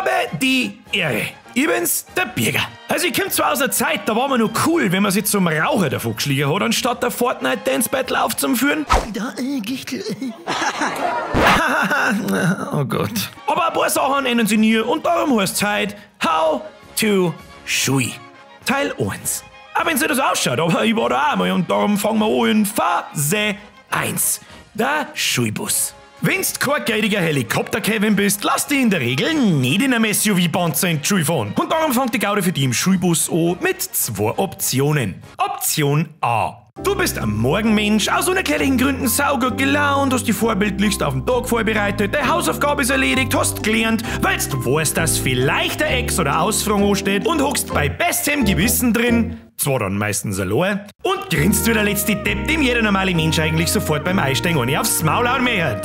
Habe die Ehre. Ich bin's, der Birger. Also ich komm zwar aus einer Zeit, da war man noch cool, wenn man sich zum Raucher davor geschlagen hat, anstatt der Fortnite Dance Battle aufzuführen. Da, Gichtel. Oh Gott. Aber ein paar Sachen ändern sich nie und darum heißt's heute How to Schui. Teil 1. Auch wenn's nicht so ausschaut, aber ich war da auch mal und darum fangen wir an in Phase 1. Der Schulbus. Wenn's kein geidiger Helikopter-Kevin bist, lass dich in der Regel nicht in einem SUV-Panzer in die Schule fahren. Und darum fängt die Gaude für dich im Schulbus an mit zwei Optionen. Option A. Du bist ein Morgenmensch, aus unerklärlichen Gründen saugut gelaunt, hast dich vorbildlichst auf den Tag vorbereitet, deine Hausaufgabe ist erledigt, hast gelernt, weil du weißt, dass vielleicht der Ex oder Ausfragen ansteht und hockst bei bestem Gewissen drin, zwar dann meistens allein, und grinst wie der letzte Depp, dem jeder normale Mensch eigentlich sofort beim Einsteigen eine aufs Maul hauen möchte.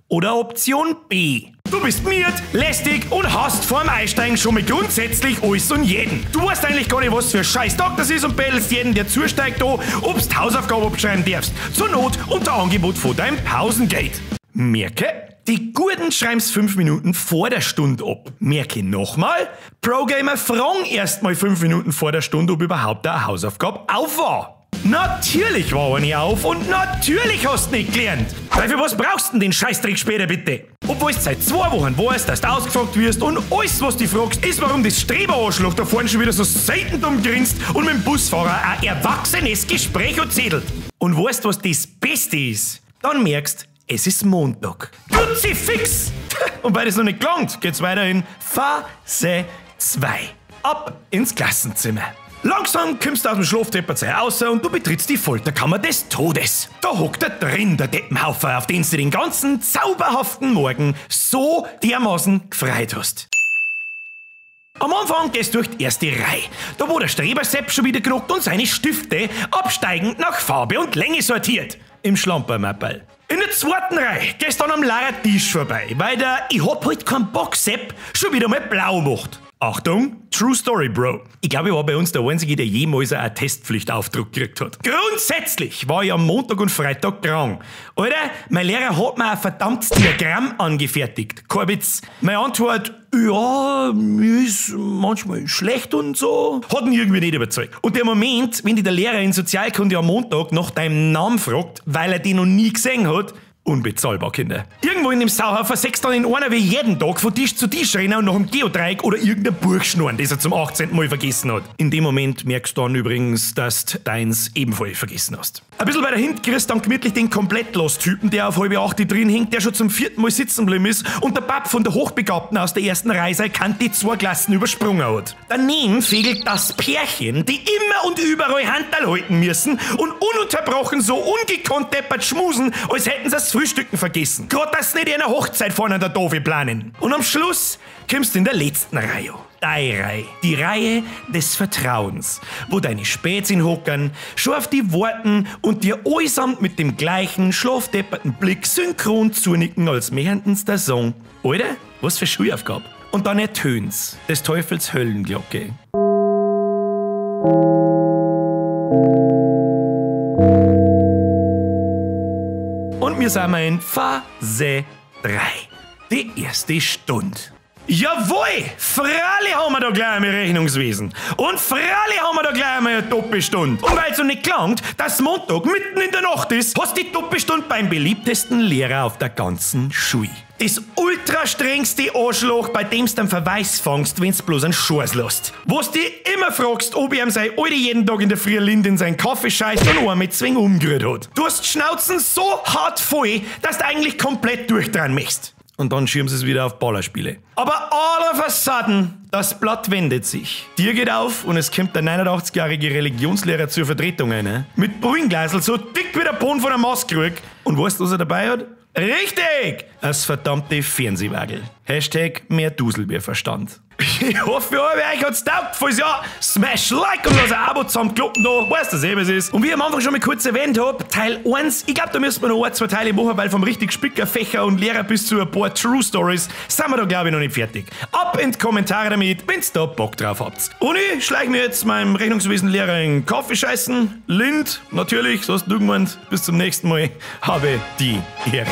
Oder Option B. Du bist miert, lästig und hast vorm Einsteigen schon mal grundsätzlich alles und jeden. Du weißt eigentlich gar nicht, was für ein scheiß Tag das ist und bettelst jeden, der zusteigt, an, ob's die Hausaufgabe abschreiben darfst. Zur Not unter Angebot von deinem Pausengeld. Merke, die Guten schreiben's 5 Minuten vor der Stunde ab. Merke nochmal, Pro-Gamer fragen erst mal 5 Minuten vor der Stunde, ob überhaupt eine Hausaufgabe auf war. Natürlich war eine auf und natürlich hast du nicht gelernt. Weil für was brauchst du denn den Scheißdreck später bitte? Obwohl du seit 2 Wochen weißt, dass du ausgefragt wirst und alles, was du fragst, ist, warum das Streberarschloch da vorne schon wieder so selten dumm grinst und mit dem Busfahrer ein erwachsenes Gespräch erzählt. Und weißt, was das Beste ist? Dann merkst, es ist Montag. Kruzifix! Und weil das noch nicht gelangt, geht's weiter in Phase 2. Ab ins Klassenzimmer. Langsam kommst du aus dem Schlafdepperzei raus und du betrittst die Folterkammer des Todes. Da hockt er drin, der Deppenhaufen, auf den du den ganzen zauberhaften Morgen so dermaßen gefreut hast. Am Anfang gehst du durch die erste Reihe, da wo der Streber-Sepp schon wieder genockt und seine Stifte absteigend nach Farbe und Länge sortiert. Im Schlampermapperl. In der zweiten Reihe gehst du dann am leeren Tisch vorbei, weil der Ich hab halt keinen Bock Sepp schon wieder mal blau macht. Achtung, True Story, Bro. Ich glaube, ich war bei uns der Einzige, der jemals einen Testpflichtaufdruck gekriegt hat. Grundsätzlich war ich am Montag und Freitag krank. Alter, mein Lehrer hat mir ein verdammtes Diagramm angefertigt. Kein Witz. Meine Antwort, ja, mir ist manchmal schlecht und so, hat ihn irgendwie nicht überzeugt. Und der Moment, wenn dich der Lehrer in Sozialkunde am Montag nach deinem Namen fragt, weil er den noch nie gesehen hat, unbezahlbar, Kinder. Irgendwo in dem Sauhaufen sechst dann in einer wie jeden Tag von Tisch zu Tisch rennen und nach dem Geodreieck oder irgendein Buch schnurren, das er zum 18. Mal vergessen hat. In dem Moment merkst du dann übrigens, dass du deins ebenfalls vergessen hast. Ein bisschen weiter hinten kriegst du dann gemütlich den Komplettlos-Typen, der auf 7:30 drin hängt, der schon zum 4. Mal sitzen geblieben ist und der Papp von der Hochbegabten aus der ersten Reihe seine Kante 2 Klassen übersprungen hat. Daneben fegelt das Pärchen, die immer und überall Handteil halten müssen und ununterbrochen so ungekonnt deppert schmusen, als hätten sie das Frühstücken vergessen. Grad, dass nicht eine Hochzeit vorne an der Dove planen. Und am Schluss kommst du in der letzten Reihe. Deine Reihe. Die Reihe des Vertrauens, wo deine Spätzchen hockern, schon auf die warten und dir allesamt mit dem gleichen, schlafdepperten Blick synchron zunicken, als mähenden's der Song. Alter, was für Schulaufgabe. Und dann ertönt's des Teufels Höllenglocke. Und wir sind in Phase 3. Die erste Stunde. Jawohl! Freilich haben wir da gleich einmal Rechnungswesen. Und freilich haben wir da gleich einmal eine Doppelstunde. Und weil's noch nicht gelangt, dass Montag mitten in der Nacht ist, hast die Doppelstunde beim beliebtesten Lehrer auf der ganzen Schule. Das ultra strengste Arschloch, bei dem's dann Verweis fangst, wenn's bloß einen Scheiß lässt. Wo's dich immer fragst, ob ihm sein Alte jeden Tag in der Früh Lind in seinen Kaffee scheißt und einmal mit Zwing umgerührt hat. Du hast Schnauzen so hart voll, dass du eigentlich komplett durchdrehen möchtest. Und dann schirmen sie es wieder auf Ballerspiele. Aber all of a sudden, das Blatt wendet sich. Dir geht auf und es kommt der 89-jährige Religionslehrer zur Vertretung rein. Mit Brünglasel so dick wie der Boden von der Maßkrug. Und weißt du, was er dabei hat? Richtig! Das verdammte Fernsehwagel. Hashtag mehr Duselbierverstand. Ich hoffe, euch hat's taugt. Falls ja, smash like und lass ein Abo zusammen kloppen da. Weißt du, was es ist. Und wie ich am Anfang schon mal kurz erwähnt hab, Teil 1, ich glaub, da müssen wir noch 1, 2 Teile machen, weil vom richtig Spicker, Fächer und Lehrer bis zu ein paar True Stories sind wir da, glaub ich, noch nicht fertig. Ab in die Kommentare damit, wenn's da Bock drauf habt. Und ich schleich mir jetzt meinem Rechnungswesenlehrer in Kaffee scheißen. Lind, natürlich, so hast du gemeint. Bis zum nächsten Mal. Habe die Ehre.